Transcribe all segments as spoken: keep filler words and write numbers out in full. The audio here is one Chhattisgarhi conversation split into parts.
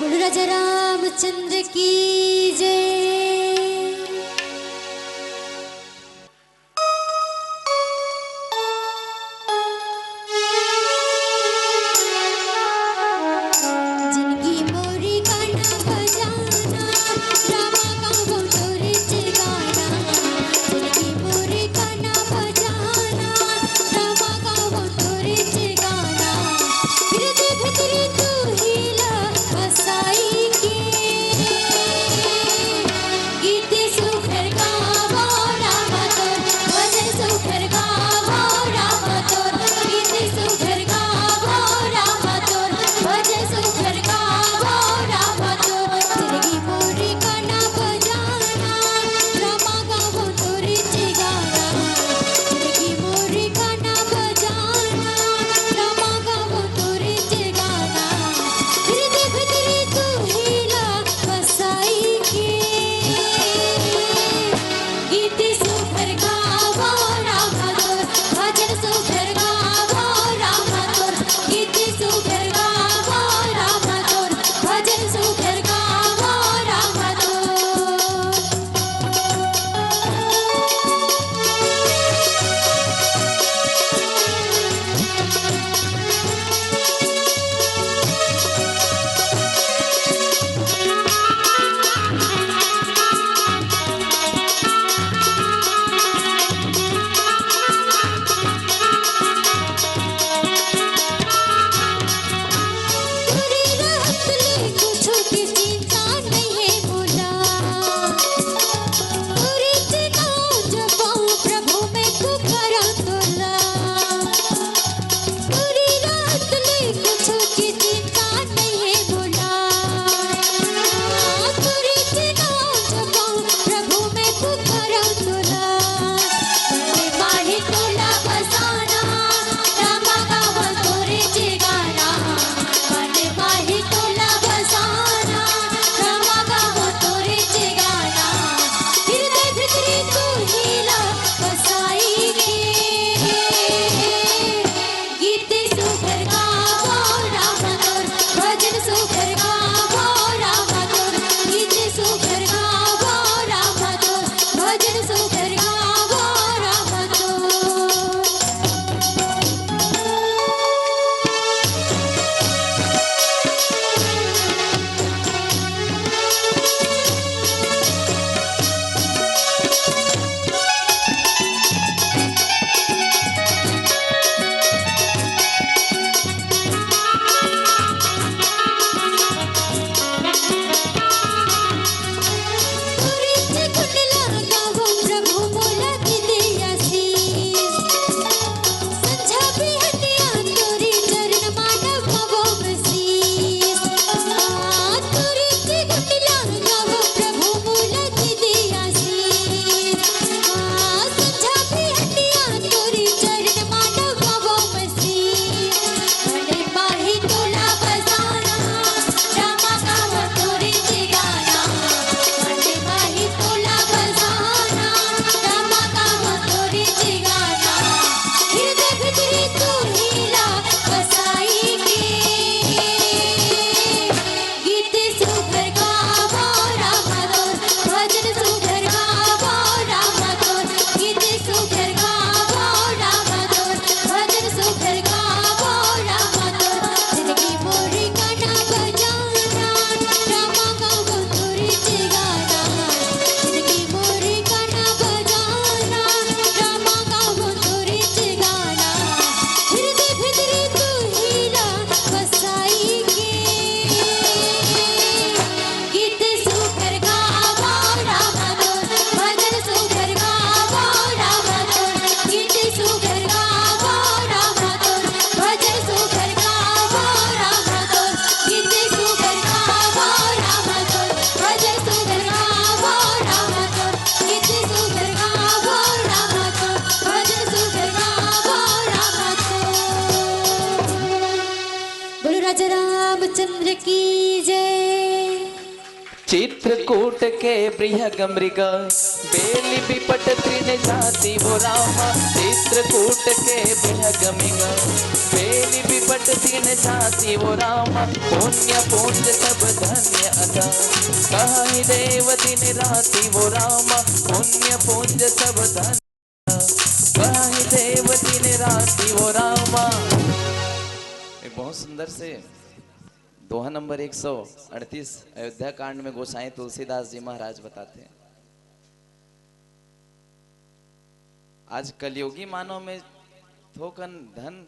बोलो राजा रामचंद्र की जय। जिनगी मोरी गाना बजाना, रामा गावो तोरे ठिकाना। जिनगी मोरी गाना बजाना, रामा गावो तोरे ठिकाना। हृदय भीतरी तू ही ला बसाई के। चित्रकूट के बृहग मृग, बेलि बिपट तृण जाति वो राम। चित्रकूट के बृहग मृग, बेलि बिपट तृण जाति वो राम। पुण्य पुंज सब धन्य अतः, कहहि देव दिन राति वो राम। पुण्य पुंज सब धन्य, कहहि देव दिन राति वो राम। एक बहुत सुंदर से दोहा नंबर एक सौ अड़तीस अयोध्या कांड में गोसाई तुलसीदास जी महाराज बताथे, आज कलयुगी मानव में थोकन धन,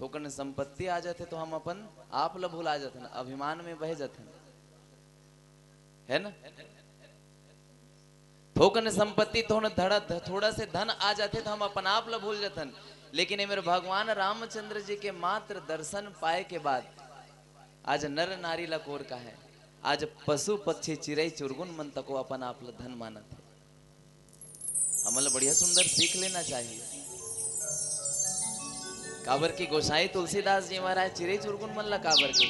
थोकन संपत्ति आ जाथे तो हम अपन आप ल भुला जाथन, अभिमान में बह जाथन, है ना? थोकन संपत्ति, थोड़ा धड़ा, थोड़ा से धन आ जाथे तो हम अपन आप ल भूल जाथन। लेकिन ये मेरे भगवान रामचंद्र जी के मात्र दर्शन पाए के बाद आज नर नारी ला कोर का है, आज पशु पक्षी चिरई चुरगुन मन तको अपन आप ल धन मानत हे। हमन ला बढ़िया सुंदर सीख लेना चाहिए। काबर कि गोसाई तुलसीदास जी महाराज चिरई चुरगुन मन ला काबर के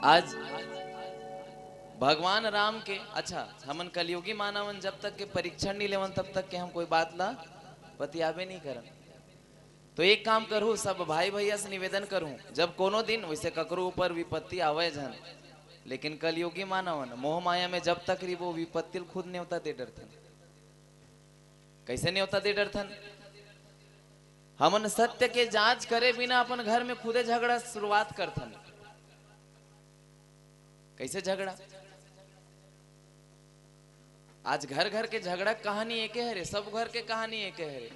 आज भगवान राम के, अच्छा, हमन कलयुगी मानवन जब तक के परीक्षण नहीं लेवन तब तक के हम कोई बात ला बतियाबे नहीं करन। तो एक काम करूँ, सब भाई भैया से निवेदन करूँ, जब कोनो दिन वैसे ककरो ऊपर विपत्ति आवे झन, लेकिन कलयुगी मानवन मोह माया में जब तक रही वो विपत्ति ल खुद नेवता दे डरथन। कैसे नेवता दे डरथन? हमन सत्य के जांच करे बिना अपन घर में खुदे झगड़ा शुरुआत करथन। कैसे झगड़ा? आज घर घर के झगड़ा कहानी एके हरे, सब घर के कहानी एके हरे।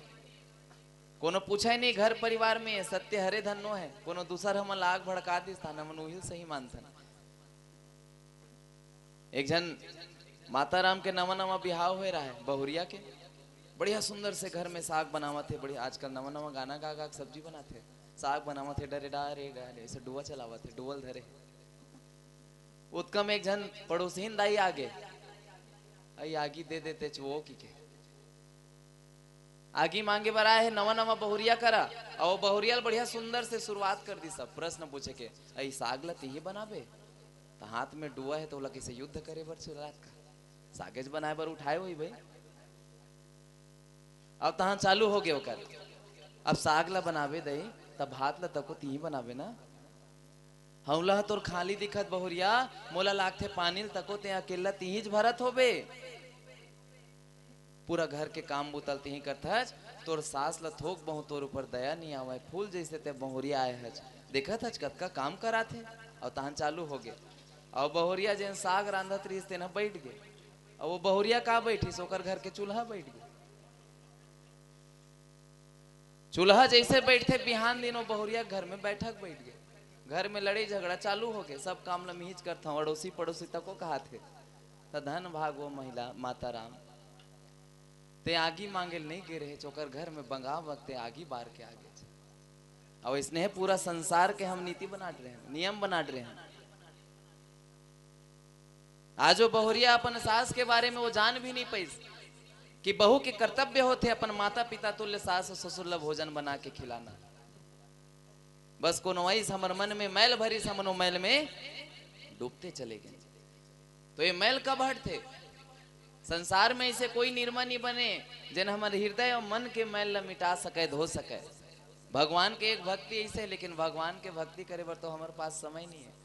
कोनो पूछे नहीं घर परिवार में सत्य हरे धन नो है, कोनो दूसर हमन ला आग भड़का दिस, थान हमन उही सही मानथन। एक झन माता राम के नवा नवा बिहाव होए रहा है बहुरिया के, बढ़िया सुंदर से घर में साग बनावत हे, बढ़िया आजकल नवा नवा गाना गा गा के सब्जी बनात हे, साग बनावत हे, डरे डारे डारे ऐसे डुआ चलावत हे, डुअल धरे। उतकम एक झन पड़ोसीन दाई आगे, अई आगी दे देते चुओ की के। आगी मांगे बर आए हे नवा नवा बहुरिया करा, अउ बहुरिया ल बढ़िया सुंदर से शुरुआत कर दी सब प्रश्न पूछे के, अई साग ला तिही बनाबे? त हाथ में डुआ हे त ओला कइसे युद्ध करे बर शुरुआत कर? सागेज बनाए बर उठाए होही भाई। अब तहां चालू हो गए ओकर, अब साग ला बनाबे दई, त भात ला तको तिही बनाबे ना। हौला ह तोर खाली दिखत बहुरिया, मोला लागथे पानी ल तको ते अकेल्ला तिहीच भरत होबे। पूरा घर के काम बुता ल तिही करथच, तोर सास ल थोक बहुत तोर ऊपर दया नी आवय, फूल जइसे ते बहुरिया आय हच, देखत हच कतका काम कराथे। अउ तहान चालू होगे, अउ बहुरिया जेन साग रांधत रिहिस तेन ह बइठ गे, अउ वो बहुरिया का बइठिस, ओकर घर के चूल्हा बइठ गे। चूल्हा जइसे बइठथे, बिहान दिन वो बहुरिया घर में बैठक बइठ गे। घर में लड़ई झगड़ा चालू होगे, सब काम ल मिहिच करथंव, अड़ोसी पड़ोसी तको कहाथे। त धन भाग वो महिला माता राम, ते आगी मांगे ल नइ गे रहेच, ओकर घर में बंगा बग ते आगी बार के आ गेच। अउ अइसने पूरा संसार के हम नीति बनात रहेन, नियम बनात रहेन। आज वो बहुरिया अपन सास के बारे में वो जान भी नहीं पाइस कि बहू के कर्तव्य होथे अपन माता पिता तुल्य सास अउ ससुर ला भोजन बना के खिलाना। बस कोनो आइस हमर मन में मैल भरिस, हमन वो मैल में डूबते चले गेन। तो ये मैल कब हटथे? संसार में अइसे कोई निरमा नहीं बने जेन हमर हृदय अउ मन के मैल ला मिटा सके, धो सके। भगवान के एक भक्ति अइसे, लेकिन भगवान के भक्ति करे बर तो हमर पास समय नहीं है।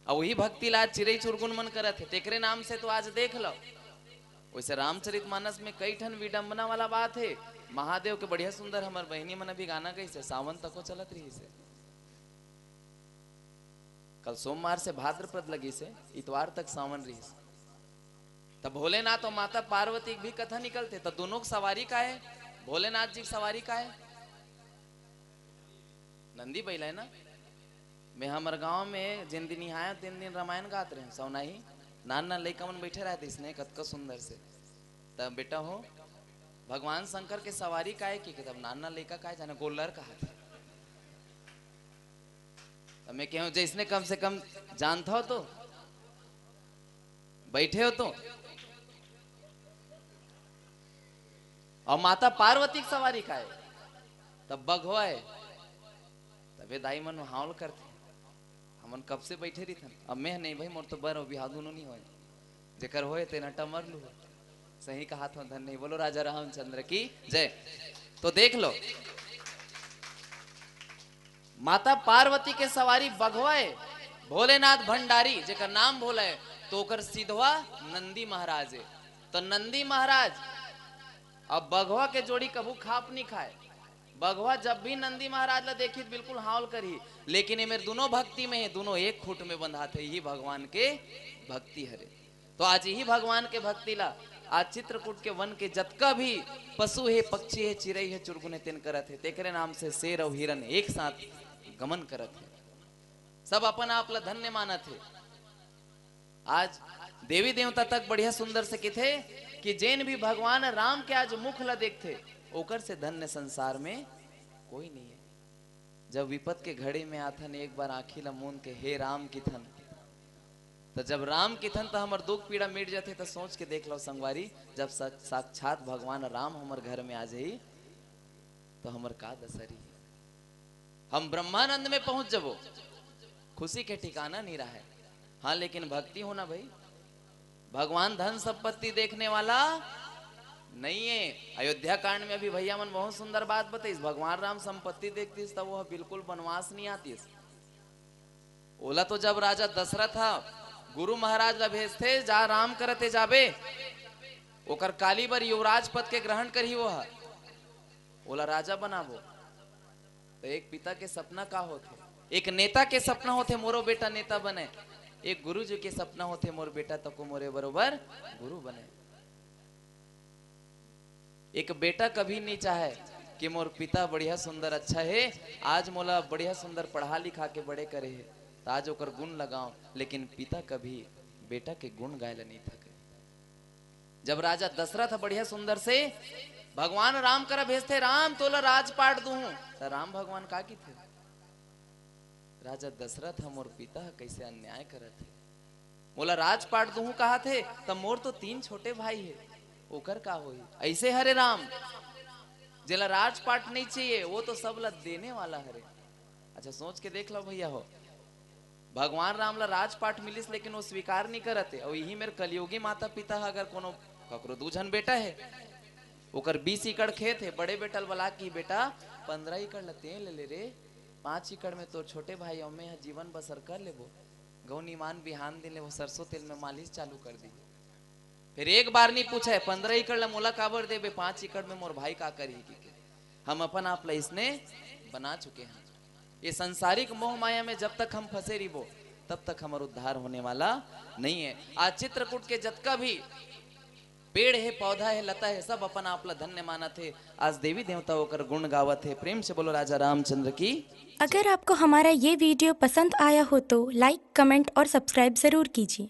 अउ वही भक्ति ला आज चिरई चुरगुन मन करत हे, तेकरे नाम से तो आज देख लो। वइसे रामचरित मानस में कई ठन विडंबना वाला बात हे। महादेव के बढ़िया सुंदर हमर बहिनी मन अभी गाना गइस हे, सावन तको चलत रहिस हे। कल सोमवार से भाद्रपद लगिस हे, इतवार तक सावन रहिस। त भोलेनाथ अउ माता पार्वती के भी कथा निकलथे, त दोनों के सवारी का हे? भोलेनाथ जी के सवारी का हे? नंदी बइला हे ना। मैं हमर गांव में जेन दिन इहां आय, तेन दिन रामायण गात रहेंव। सवनाही नान नान लइका मन बइठे रहत अइसने कतका सुंदर से। त बेटा हो, भगवान शंकर के सवारी काय के? तब नान नान लइका काय जाने, गोल्लर कहाथे। त मैं कहेंव, जइसने कम से कम जानथव तो, बइठे हो तो। अउ माता पार्वती के सवारी काय? तब बघवा हे। तभे दाई मन हांव ल करथे। अपन कब से बैठे रहिथन। अब मैं नहीं भाई, मोर तो बर अउ बिहाव दुनों नहीं होय। जेकर होय तेन अट्टा मर लू। सही कहा था, धन नहीं। बोलो राजा रामचंद्र की जय। तो देख लो, माता पार्वती के सवारी बघवा है, भोलेनाथ भंडारी जेकर नाम भोला है, तो ओकर सिधवा नंदी महाराज है। तो नंदी महाराज अब बघवा के जोड़ी कभू खाप नहीं खाए। बघवा जब भी नंदी महाराज ला देखी त बिल्कुल हावल करही, लेकिन ये मेरे दोनों भक्ति में है, दोनों एक खूट में बंधात है। यही भगवान के भक्ति हरे। तो आज यही भगवान के भक्ति ला आज चित्रकूट के वन के जतका भी पशु है, पक्षी है, चिरई है, चुरगुन है, तेन करत है। तेकरे नाम से शेर अउ हिरन एक साथ गमन करत है। सब अपन आप ला धन्य मानत है। आज देवी देवता तक बढ़िया सुंदर से किथे कि जेन भी भगवान राम के आज मुख ला देखथे, ओकर से धन्य संसार में कोई नहीं है। जब विपत के घड़ी में आथन, एक बार आँखी ला मूंद के "हे राम" किथन, तो जब राम किथन तो हमर दुख पीड़ा मिट जाथे। तो सोच के देख लो संगवारी, जब सा-, साक्षात भगवान राम हमर घर में आ जाई, तो हमर का दशा रही? हम ब्रह्मानंद में पहुंच जबो, खुशी के ठिकाना नहीं रहा है। हाँ, लेकिन भक्ति होना भाई, भगवान धन संपत्ति देखने वाला नहीं है। अयोध्या कांड में अभी भैया मन बहुत सुंदर बात बताइस, भगवान राम संपत्ति देखतिस तब वो बिल्कुल बनवास नहीं आतिस। ओला तो जब राजा दशरथ ह गुरु महाराज ला भेजथे, "जा राम करते जाबे, ओकर काली बर युवराज पद के ग्रहण करही, वो ह ओला राजा बनाबो।" तो एक पिता के सपना का होथे, एक नेता के सपना होथे, "मोरो बेटा नेता बने।" एक गुरु जी के सपना होथे, "मोर बेटा तको मोरे बरोबर गुरु बने।" एक बेटा कभी नहीं चाहे कि मोर पिता बढ़िया सुंदर अच्छा है, आज मोला बढ़िया सुंदर पढ़ा लिखा के बड़े करे है, तो आज ओकर गुण लगाओ। लेकिन पिता कभी बेटा के गुण गाय ला नहीं थके। जब राजा दशरथ बढ़िया सुंदर से भगवान राम करा भेजथे, "राम तोला राजपाट दूहूं," तो राम भगवान का किथे, "राजा दशरथ ह मोर पिता ह, कैसे अन्याय करत हे, मोला राजपाट दूहूं कहाथे, त मोर तो तीन छोटे भाई हे, ओकर का होही?" ऐसे हरे राम, जेला राजपाट नहीं चाहिए, वो तो सब ला देने वाला हरे। अच्छा, सोच के देख लो भैया हो, भगवान राम ला राजपाट मिलिस, लेकिन वो स्वीकार नहीं करत हे। अउ यही मेर कलयुगी माता पिता ह, अगर कोनो ककरो दू झन बेटा हे, ओकर बीस एकड़ खेत हे, बड़े बेटा ल बला के, "बेटा, पंद्रह एकड़ ला तें ले ले रे, पाँच एकड़ में तोर छोटे भाई अउ मैं ह जीवन बसर कर लेबो, गौनी मान बिहान दिन ले वो सरसों तेल में मालिश चालू कर दी।" फिर एक बार नहीं पूछे, "पंद्रह एकड़ ला मोला काबर देबे, पाँच एकड़ में मोर भाई का करही?" कि के हम अपन आप ला इसने बना चुके हैं। ये सांसारिक मोह माया में जब तक हम फंसे रहिबो, तब तक हमर उद्धार होने वाला नहीं है। आज चित्रकूट के जतका भी पेड़ है, पौधा है, लता है, सब अपन आप ला धन्य मानत हे। आज देवी देवता ओकर गुण गावत हे। प्रेम से बोलो राजा रामचंद्र की। अगर आपको हमारा ये वीडियो पसंद आया हो तो लाइक, कमेंट और सब्सक्राइब जरूर कीजिए।